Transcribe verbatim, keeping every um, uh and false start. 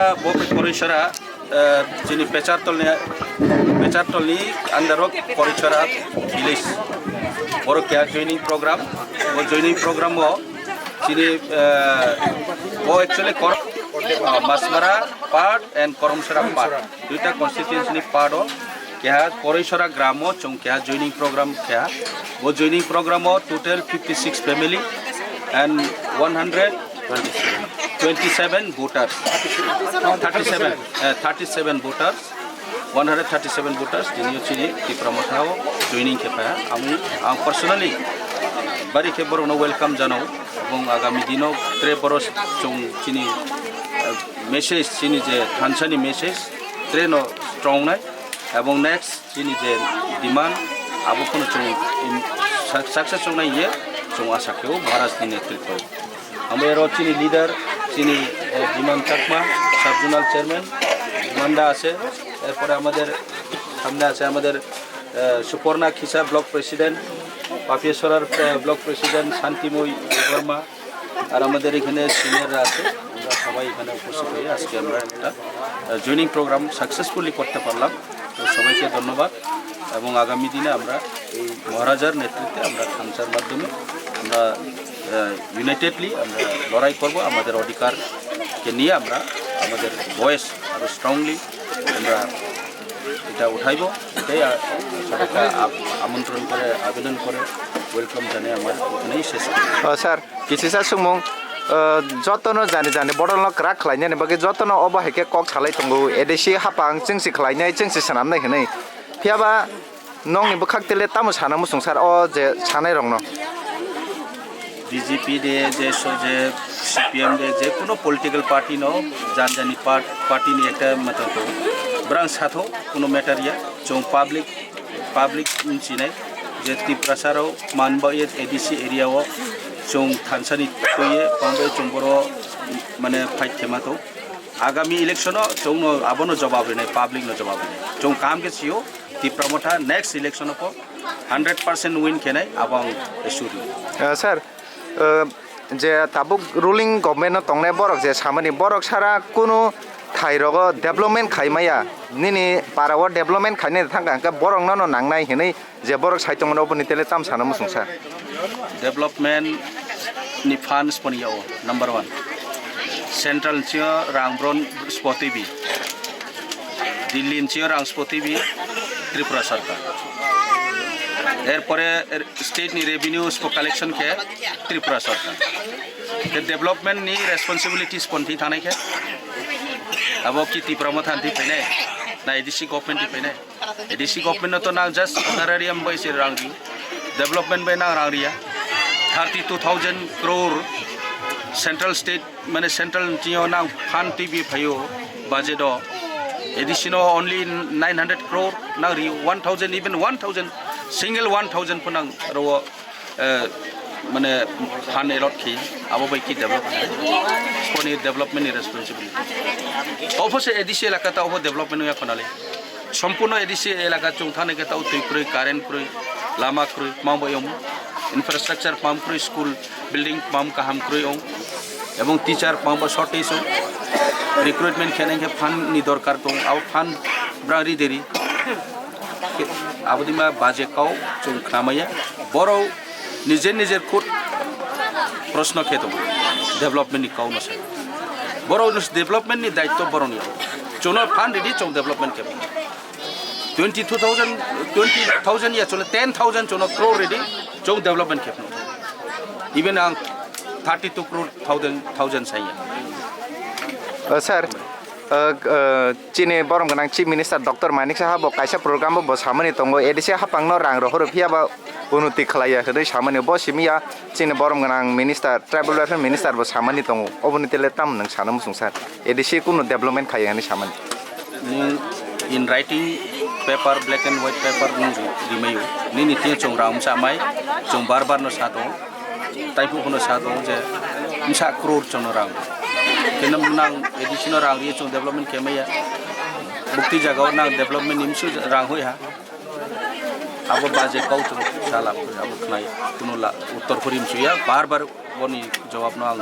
Bo Korisora, eh, chini Pechartolni, Pechartolni under o Korisora village. Boro keha joining program. Bo joining program o chini, eh, bo actually Kor-, Masmara part and Koromsora part. Duita constituency ni part o keha Korisora gram o chwng keha joining program keha. Bo joining program o total fifty six family and one hundred twenty-seven voters. Thirty-seven, eh, thirty-seven voters, one hundred thirty-seven voters, tini chini Tipra Motha o joining khe phaiha. Ang, ang personally bari khe borokno welcome janao. Ebong agami dino tre boro chwng chini, eh, message, chini je thansa ni message tre no strong nai. Ebong next chini je demand abo phano chwng im-, sa-, success wngnai ye chwng asa khe o Maharaj ni netritwo. Amo ero chini leader chini, eh, Biman Chakma, sub zonal chairman, Biman da আছে, এরপরে আমাদের সামনে আছে আমাদের, আহ, সুপর্ণা Khisa block president, পাপিয়াসরার, আহ, block president Shantimoyee দেববর্মা, আর আমাদের এখানে সিনিয়ররা আছে, আমরা সবাই এখানে উপস্থিত হয়ে আজকে আমরা একটা, আহ, জয়েনিং প্রোগ্রাম সাকসেসফুলি করতে পারলাম। তো সবাইকে ধন্যবাদ এবং আগামী দিনে আমরা এই মহারাজার নেতৃত্বে আমরা থানসার মাধ্যমে আমরা, আহ, ইউনাইটেডলি আমরা লড়াই করব, আমাদের অধিকারকে নিয়ে আমরা আমাদের ভয়েস আরও স্ট্রংলি আমরা এটা উঠাইব। এটাই, আহ, সবাইকে আব-, আমন্ত্রণ করে, আবেদন করে, ওয়েলকাম জানিয়ে আমার এখানেই শেষ করি। Sir, Kisisa sumung, eh, jotono jani jani bodolno kwrak khlainani bagwi jotono obo hai khe kok salai tongo, A D C hapang chwngsi khlainai, chwngsi swnamnai hwnwi. Phiyaba nokni bwkhak tele tamo sana muchung sar o je sanairokno? B J P de, je so-, je C P M de, je kuno political party no, jan jani part-, party ni ekta matang tongo. Bwrang satho, kuno matter ya, chwng public public wngsinai je Tiprasa rok manba ye A D C area o chwng thansa ni twi ye pambai chwng boro mane fight khema tong. Agami election o chwng no abono jawab rinai, public no jawab rinai. Chwng kaham khe sio Tipra Motha next election o po hundred percent win khenai abo ang suri. Eh, sir, eh, je tabuk ruling government no tongnai borok je samani borok sara kunu thai rogo development khai maya, nini para o development khainai thangka hwnkhe borok no no nangnai hinui je borok sai tongmani oboni tele tam sana muchung sir. Development ni funds poni yao number one. Central ni sio rang bron spoti bi. Delhi ni sio rang spoti bi Tripura sarkar. Erpore er-, state ni revenue spo collection khe Tripura sarkar. Khe development ni responsibilities pon thwi thangnai khe abo ki Tipra Motha thwi phainai, na A D C government thwi phainai? A D C government no to nang just honorarium bai se rang ri, development bai nang rang riya. Thirty two thousand crore central state mane central ni tio nang fund twi bi phaio budget o, A D C no only nine hundred crore nang ri, one thousand, even one thousand, single one thousand pho nang ro, eh, mane fund allot khi, abo bai ki develop, poni development ni responsibility. Obo se A D C elaka ta obo development ya khonale. Sompurno A D C elaka chwng thani khe tao twi kwrwi, current kwrwi, lama kwrwi, tma bo yong, infrastructure pam kwrwi, school building pam kaham kwrwi ong, ebong teacher pam bo shortage ong, recruitment khenai khe fund ni dorkar tong, abo fund brang ri deri. Abo dima baje kau chwng khnamaya, borok nijer nijer khud proshno khe tongo, development ni kau no sai. Borok development ni daityo borok ni, chwngno fund ridi chwng development khe. Twenty two thousand, twenty thousand ya chole, ten thousand chwngno crore ridi, chwng development khepno. Even ang thirty two crore thousand, thousand saya. Uh, sir, uh, uh, chini borom gwnang Chief Minister Doctor Manik Saha bo kaisa program bo samani tongo, A D C hapangno rang rohoro phiya ba unnoti khlaiya hwnwi samani bo simiya chini borom gwnang Minister, Tribal Welfare Minister bo samani tongo. Oboni tele tam nang sana muchung sir? A D C kunu development khaiya hwnwi samani. Nung in writing paper, black and white paper nung ri-, rimayo. Nini tino chwng rang msa mai, chwng bar bar no sato. Taiphuk no sato je msa crore chwng no rang. Keno nang A D C no rang ri chwng development khe maya. Bukti jaga o nang development ni msu rang hoi ha. Abo baje kau chwng sala abo khnai kuno la uttor phuri msuya bar bar boni jawab no ang.